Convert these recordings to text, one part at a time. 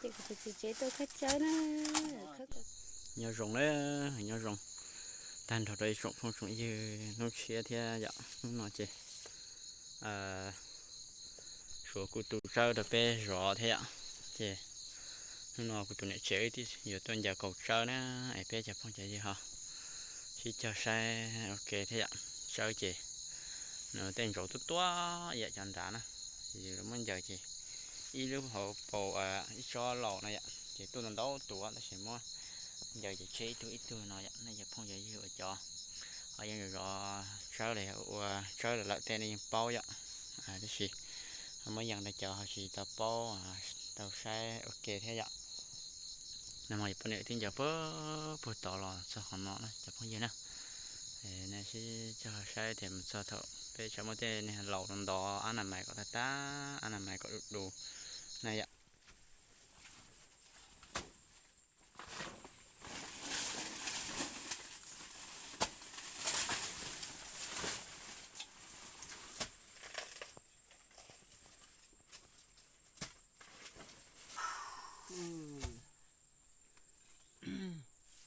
Ces kuv tus txiv tsev tuaj khawb tsawb na. Nyob zoo na, nyob zoo tag nrho rau ib tsoom phooj tsoom ywg hnub tshiab thiab yom. Hnub no ces suav kuv tus tsawb rau peb zov thiab yom. Ces hnub no kuv tus niam tsev wb yuav tuaj ncaws kaus tsawb na, es peb cov phooj cov ywg ho sib cog saib ua ke thiab yom. Tsawb ces nws tej ntsaum tuab tuab ib yam cov nrad na, ces muab ncaws ces ib lub hauv paus ib tsob laus no yom, ces tuaj ntau ntau tus tab sis muab ncaws ces tseg ib tug ib tug no yom. Nej cov phooj cov ywg uas cov ho yeej zov tsawb los yog ua tsawb lawm tej nej yeej paub yom, tab sis muab yees rau cov ho tsis tau paub tau saib ua ke thiab yom. Nag hmo yog poj niam twb ncaws puag puag tod los txog qhov no na cov phooj ywg na. Nej sib cog saib tias mus txog thaum peb tsam muab tej niag laus ntov ab na mais kom tag tag, ab na mais kom du du na yom.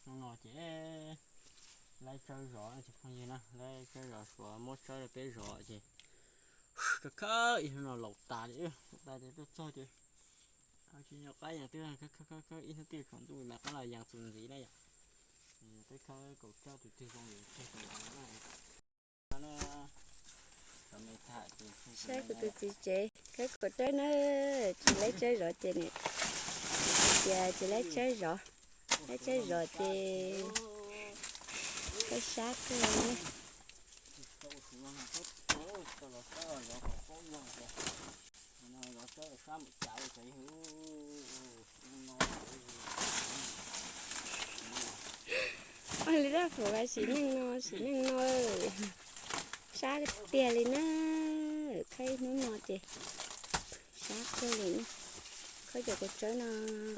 Hnub no ces laib tsawb zov cov phooj ywg na, laib tsawb zov suav muab tsawb rau peb zov ces khawb khawb ib hnub no laus tas li, laus tas ces tuaj txog ces ho tsis nco qab yees twb khawb khawb khawb ib hnub twb tsaus ntuj mam qab los yees txuas ntxiv na yom. Peb khawb kaus tsawb tus twg zoo ces tseg tus ntawd na. Saib kuv tus txiv tsev khawb kaus tsawb na, tsis laib tsawb zov ces nim tias tsis laib tsawb zov, laib tsawb zov ces khawb sab kawg li na. Ua li dab pum sim neej no, sim neej no sab tiag li na. Khawb ib hnub no ces sab kawg li na. Khawb cov kaus tsawb no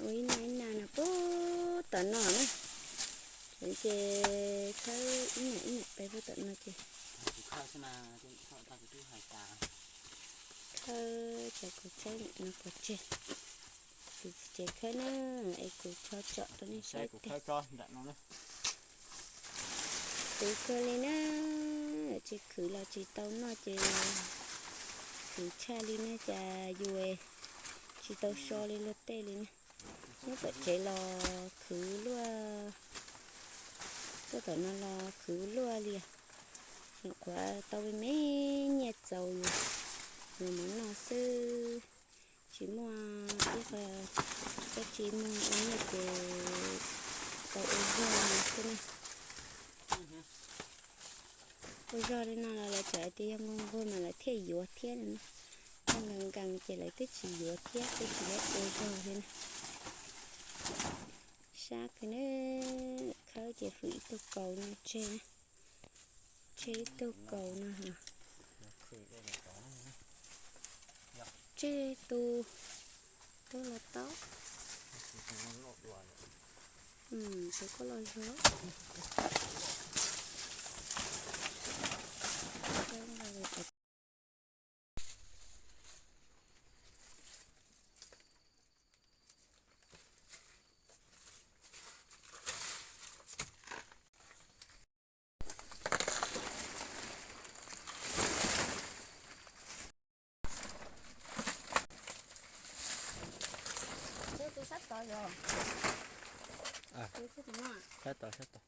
ua ib nag ib nag no puag tom no na. Ces khawb ib nag ib nag pem puag tom no ces khawb cov kaus tsawb no pov tseg. Tus txiv tsev khawb na, es kuv tso tsom rau nej saib tiag. Khwv kawg li na, tsis khwv los tsis tau noj ces khwv tshaj li na, cas yus tsis tau so li luag tej li na. Nyob tom tsev los khwv luaj, tuaj tom no los khwv luaj li. Nyuam qhuav tau me me nyiaj txaus yus los mus noj xwb, tsis muaj ib qho dab tsi muag ua nyiaj ces tau ua zog xwb na. Ua zog li no los lawv txawm hais tias yog nquag nquag mas lawv thiaj yuav thiab no. Yog nkees nkees ces lawv twb tsis yuav thiab, twb tsis yuav ua zog li na. Sab kawg na, khawb ces hwm ib tug kaus no tseg na, tseg ib tug kaus no. Tseg tus, tus los tau, tus koj los zog. Sab tod, sab tod.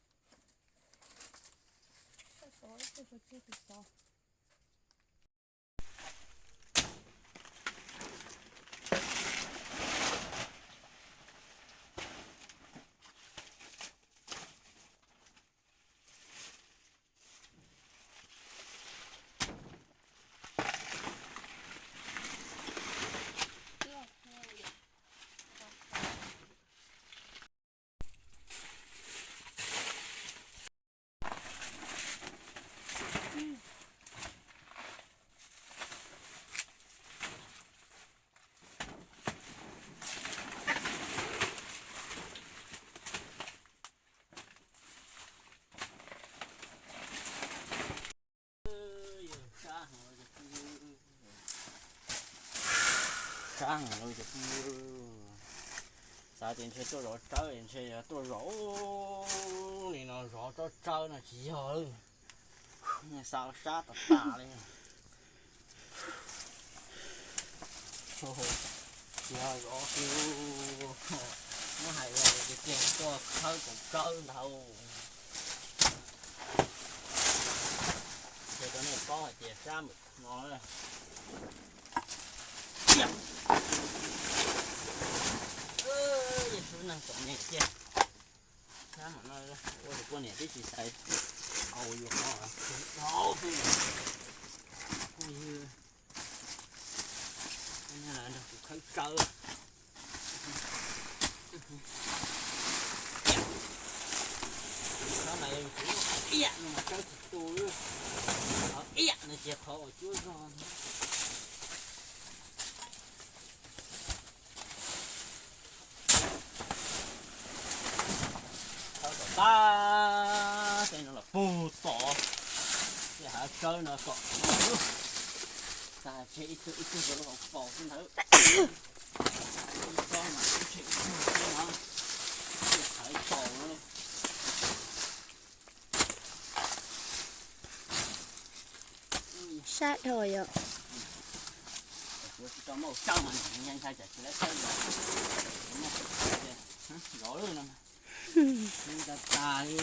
sab heev li ces xav tias ntshe tuaj zov tsawb ntshe yog tuaj zov li no zov tsawb tsawb no tsis yog li. Xav sab tas tas li. Tsis yog zov xwb, muab hais los tiag tiag tuaj khawb kaus tsawb ntag. Ces rau nej paub hais tias sab npaum no. Yeej sub neeg txom nyem tiag. Sab npaum no ua rau poj niam twb tsis xaiv, au yuav qhov au, phooj ywg, nrog kuv khawb tsawb. Qhov no yog kuv iam no mas tsawb tsis tu, qhov iam no ces qhov uas cuab zog. Khawb kom tag tej no los pug tod, tej hav tsawb no kom tag tseg ib tug ib tug rau lub hauv paus xwb ntawd. Ib tsob mas ib tug ib tug xwb na, thawv tau na. Sab dhau yom. Kuv tsis tau muaj tsawb mas ntshai ntshai tsam tsis lab tsawb zov, muaj tsawb zov lawm no, tas tas li.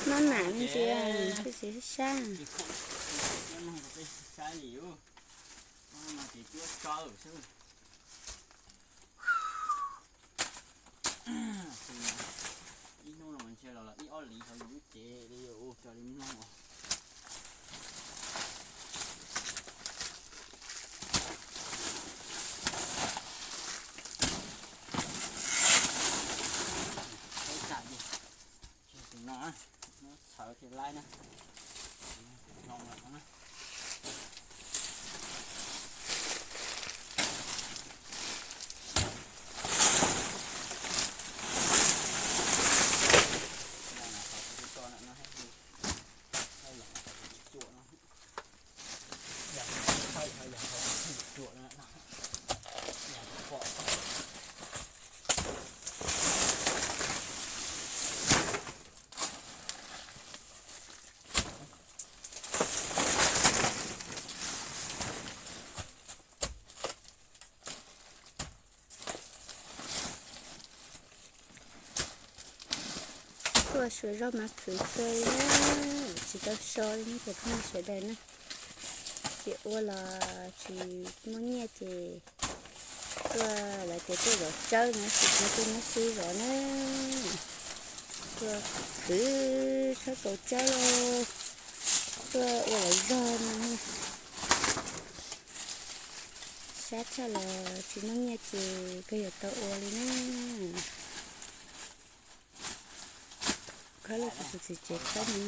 Mab mam ntsia, peb tsis sab. Saib li yus, no ces cuab tsawb xwb. Ib hnub no mas ntshe los ib ob liv hauv yus lub cev li, ua raws li mloog os. Txawv tas ces, tus no, txhawv thiaj laib na. Tuaj suav zoj mas khwv kawg li, tsis tau so li nej cov phooj ywg sawv daws na. Ces ua los tsis muaj nyiaj ces tuaj, lawv tias tuaj zov tsawb na, tsis tau tuaj nyob xwb zov na. Tuaj khwv khawb kaus tsawb los tuaj ua lawv zog no. Sab tshaj los tsis muaj nyiaj ces kawg yuav tau ua li na. Khawb lub txiv tsev khawb no,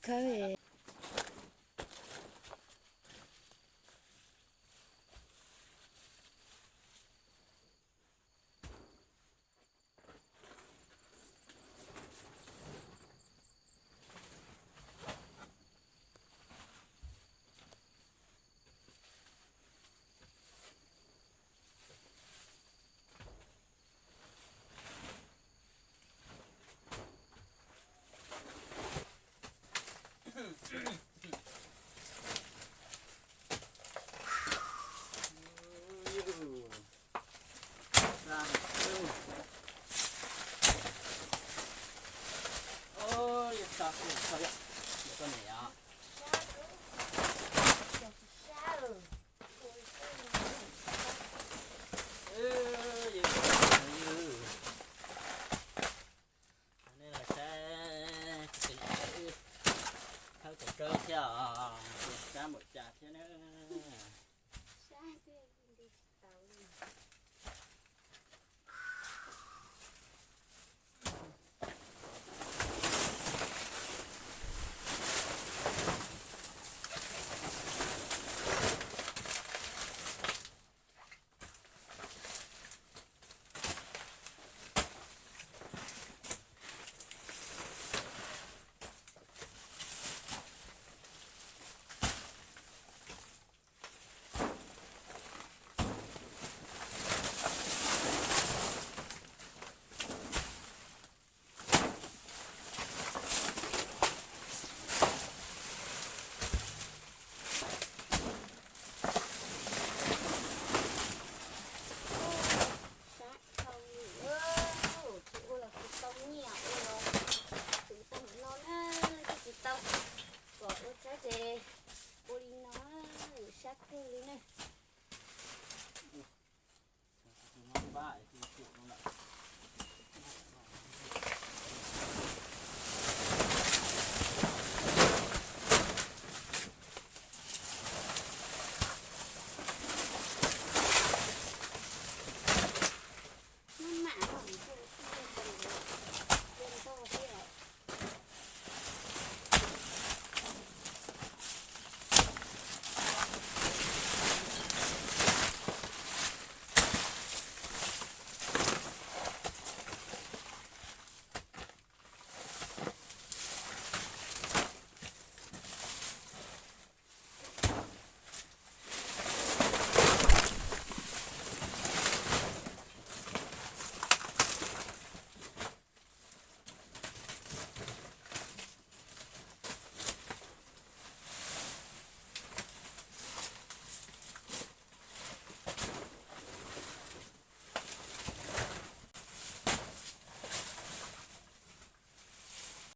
khawb